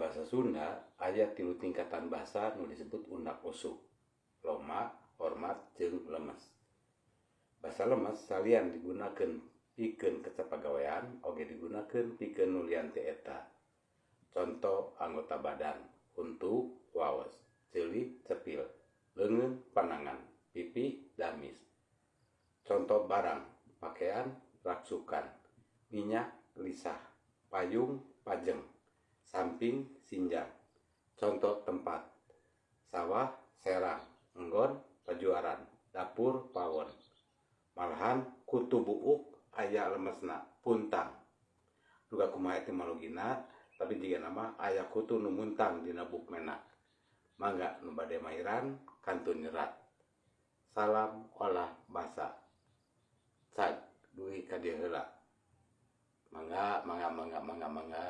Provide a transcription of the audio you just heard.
Basa Sunda aya tilu tingkatan basa nu disebut undak usuk, loma, hormat jeung lemes. Basa lemes salian digunakeun pikeun kecap pagawean oge digunakeun pikeun nu lian ti eta. Conto anggota badan, huntu, waos, ceuli, cepil, leungeun, panangan, pipi, damis. Conto barang, pakean, raksukan, minyak, lisah, payung, pajeng, samping, sinjang. Conto tempat, sawah, serang, enggon, pajuaran, dapur, pawon. Malahan kutu buuk aya lemesna, puntang. Duka kumaha etimologina, tapi jigana mah aya kutu nu muntang dina buuk menak. Mangga nu bade mairan kantun nyerat. Salam olah basa. Cag dugi ka dieu heula. Mangga mangga mangga mangga mangga.